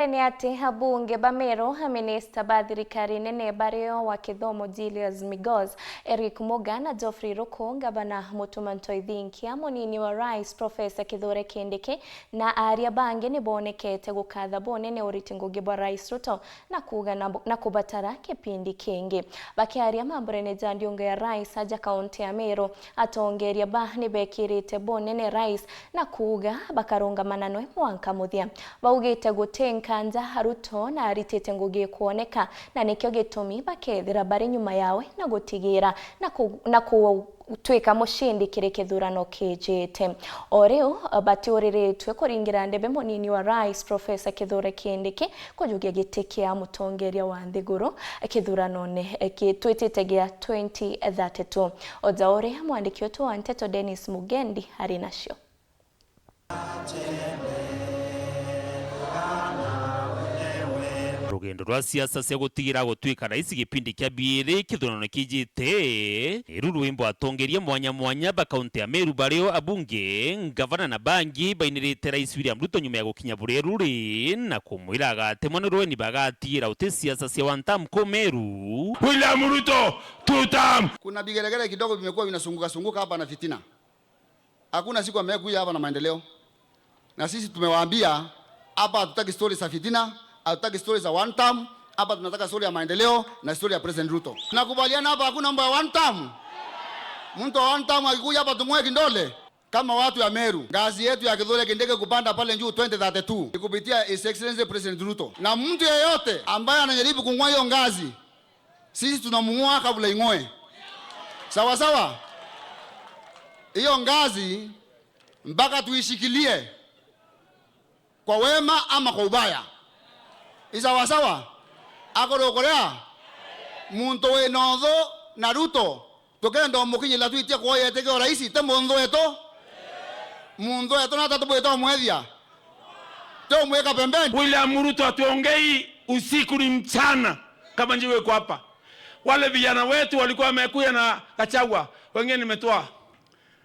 Nĩ atĩ abunge ba Meru, minista ba thirikari nene bario wa kithomo Julius Migos, Eric Muga na Geoffrey Ruku, gavana Mutuma Ntoithinkia, munini wa rais Professor Kithure Kindiki na aria bangi nibonekete gukatha bunene uriti ngugi bwa Rais Ruto na kuga na kubatara kipindi kingi. Bakiaria mambura-ini ja ndiunga ya rais aja kaunti ya Meru, atongeria ba nibekirite bunene rais na kuga bakarungamana nwe mwanka muthia. Baugite guti nkanja Ruto na aritite ngugi kuoneka na nikio gitumi bakethira bari nyuma yawe na gutigira na kutuika mushindi kiri kithurano kijite. O riu batiuriritwe kuringira ndebe munini wa rais Professor Kithure Kindiki kujugia giti kia mutongeria wa nthiguru kithurano-ini twitite gia 2032. O uria mwandiki wetu wa Nteto Dennis Mugendi ari nacio. Rugendo rwa siasa cia gutigira gutuika rais gipindi kia biiri kithurano kijite iru rwimbo atongeria mwanya mwanya ba kaunti ya Meru bario abunge, gavana na bangi bainirite Rais William Ruto nyuma ya gukinya buria ruri na kumwira agatemwa ni rweni bagatira uti siasa cia one term ku Meru. William Ruto two term. Kuna bigeregere kidogo vimekuwa vinasunguka sunguka hapa na fitina. Hakuna siku amekuja hapa na maendeleo. Na sisi tumewaambia hapa hatutaki stories za fitina, hatutaki stories za one term, hapa tunataka story ya maendeleo na story ya President Ruto. Tunakubaliana hapa hakuna mambo ya one term. Mtu wa one term akikuja hapa tumwe kindole. Kama watu ya Meru, ngazi yetu ya Kithure Kindiki kupanda pale juu 2032 kupitia His Excellency President Ruto. Na mtu yeyote ambaye anajaribu kung'oa hiyo ngazi, sisi tunamng'oa kabla ing'oe. Sawa sawa? Hiyo ngazi mpaka tuishikilie kwa wema ama kwa ubaya. Isawa sawa? Akorokorea muntu we notho na Ruto tukenda omukinyira twitie kwoyete kio raisi te muntu wetu muntu wetu na tatubwite omwethia te omwika pembeni. William Ruto atuongei usiku ni mchana kama njiwe kwa hapa. Wale vijana wetu walikuwa wamekuja na Gachagua, wengine nimetoa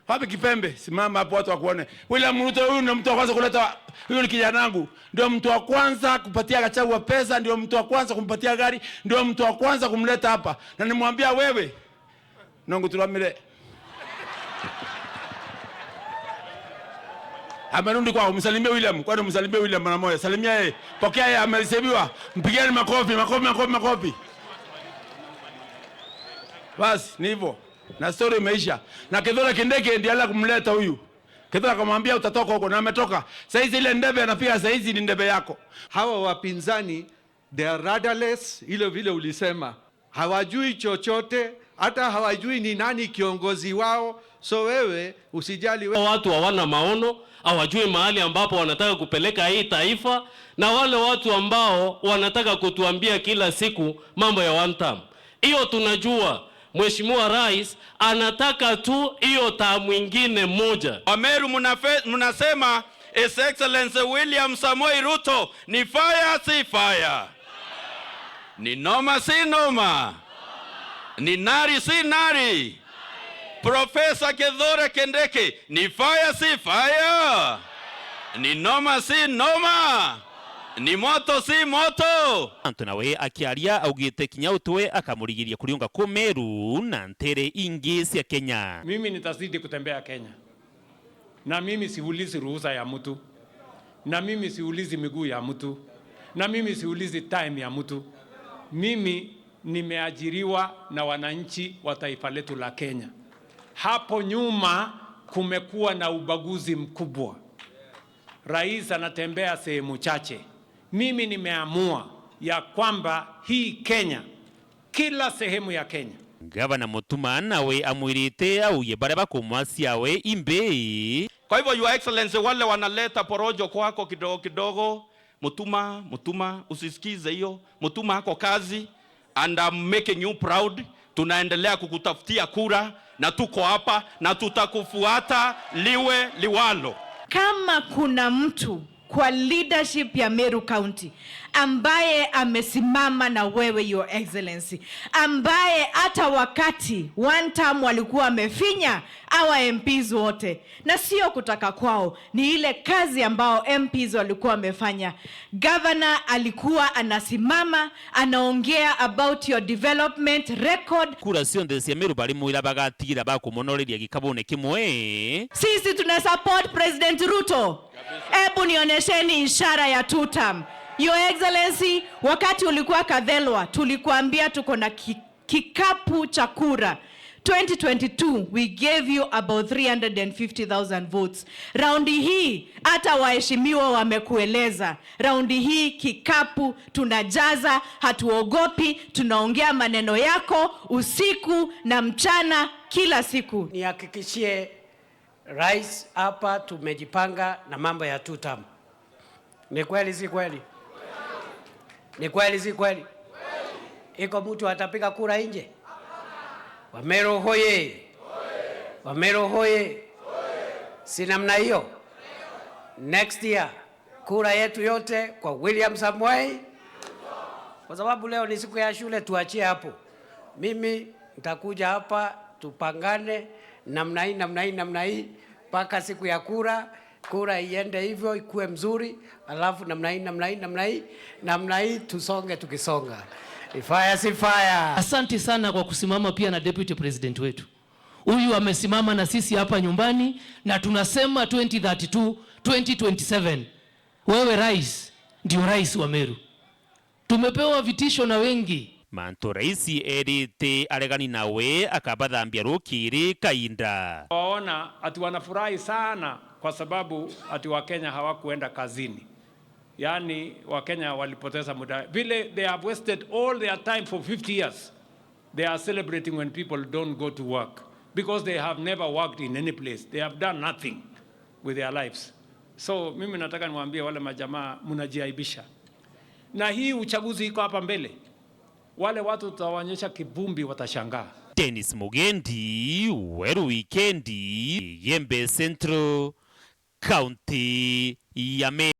wapi Kipembe, simama hapo watu wakuone. William Ruto huyu ndio mtu wa kwanza kuleta, huyu ni kijana wangu, ndio mtu wa kwanza kupatia Gachagua pesa, ndio mtu wa kwanza kumpatia gari, ndio mtu wa kwanza kumleta hapa. Na nimwambia wewe nongo turamire. Amerudi kwao, msalimie William, kwani msalimie William mara moja. Salimia yeye. Pokea yeye, amesebiwa. Mpigieni makofi, makofi, makofi, makofi. Basi ni hivyo. Na story imeisha. Na Kithure Kindiki ndiye ala kumleta huyu. Kithure akamwambia utatoka huko na ametoka. Saizi ile ndebe anapiga saizi ni ndebe yako. Hawa wapinzani they are rudderless, ile vile ulisema. Hawajui chochote, hata hawajui ni nani kiongozi wao. So wewe usijali wewe. Watu hawana maono, hawajui mahali ambapo wanataka kupeleka hii taifa, na wale watu ambao wanataka kutuambia kila siku mambo ya one term. Hiyo tunajua Mheshimiwa Rais anataka tu hiyo term mwingine moja. Wameru mnasema His Excellency William Samoei Ruto ni fire si fire, ni noma si noma, ni nari si nari. Professor Kithure Kindiki ni fire si fire, ni noma si noma, ni moto si moto. Antu nawe akiaria augite kinya utwe akamurigiria kuriunga ku Meru na ntere ingi cia Kenya. Mimi nitazidi kutembea Kenya, na mimi siulizi ruhusa ya mtu, na mimi siulizi miguu ya mtu, na mimi siulizi time ya mtu. Mimi nimeajiriwa na wananchi wa taifa letu la Kenya. Hapo nyuma kumekuwa na ubaguzi mkubwa. Rais anatembea sehemu chache. Mimi nimeamua ya kwamba hii Kenya, kila sehemu ya Kenya. Gavana Mutuma nawe amwirite auye baria bakumwaciawe imbe. Kwa hivyo Your Excellency, wale wanaleta porojo kwako kidogo kidogo, Mutuma, Mutuma, usisikize hiyo. Mutuma ako kazi and I'm making you proud. Tunaendelea kukutafutia kura na tuko hapa na tutakufuata liwe liwalo. Kama kuna mtu kwa leadership ya Meru County ambaye amesimama na wewe Your Excellency, ambaye hata wakati one term walikuwa wamefinya Our MPs wote, na sio kutaka kwao, ni ile kazi ambao MPs walikuwa wamefanya. Governor alikuwa anasimama anaongea about your development record. Kura cionthe cia Meru bari mwira bagatigira bakumonoreria gikabune kimwe. Sisi tuna support President Ruto. Hebu nionyesheni ishara ya two term. Your Excellency, wakati ulikuwa Kathelwa tulikuambia tuko na kikapu cha kura. 2022 we gave you about 350,000 votes. Raundi hii hata waheshimiwa wamekueleza, raundi hii kikapu tunajaza, hatuogopi, tunaongea maneno yako usiku na mchana kila siku. Nihakikishie rais hapa tumejipanga na mambo ya two term. Ni kweli si kweli? Ni kweli si kweli? Iko mtu atapiga kura nje? Wameru hoye! Wameru hoye! Si namna hiyo? Next year kura yetu yote kwa William Samoei, kwa sababu leo ni siku ya shule, tuachie hapo. Mimi nitakuja hapa tupangane namna hii namna hii namna hii mpaka siku ya kura, kura iende hivyo ikuwe mzuri, alafu namna hii namna hii namna hii namna hii tusonge tukisonga. Fire si fire. Asante sana kwa kusimama pia na deputy president wetu. Huyu amesimama na sisi hapa nyumbani na tunasema 2032 2027 wewe rais ndio rais wa Meru. Tumepewa vitisho na wengi. Mantu raisi erite aregani nawe akabathambia rukiri kainda. Waona ati wanafurahi sana kwa sababu ati Wakenya hawakuenda kazini. Yaani Wakenya walipoteza muda. Vile they have wasted all their time for 50 years. They are celebrating when people don't go to work because they have never worked in any place. They have done nothing with their lives. So mimi nataka niwaambie wale majamaa, mnajiaibisha. Na hii uchaguzi iko hapa mbele. Wale watu tutawaonyesha kivumbi, watashangaa. Dennis Mugendi, Weru Wikendi, Yembe Central, County ya Meru.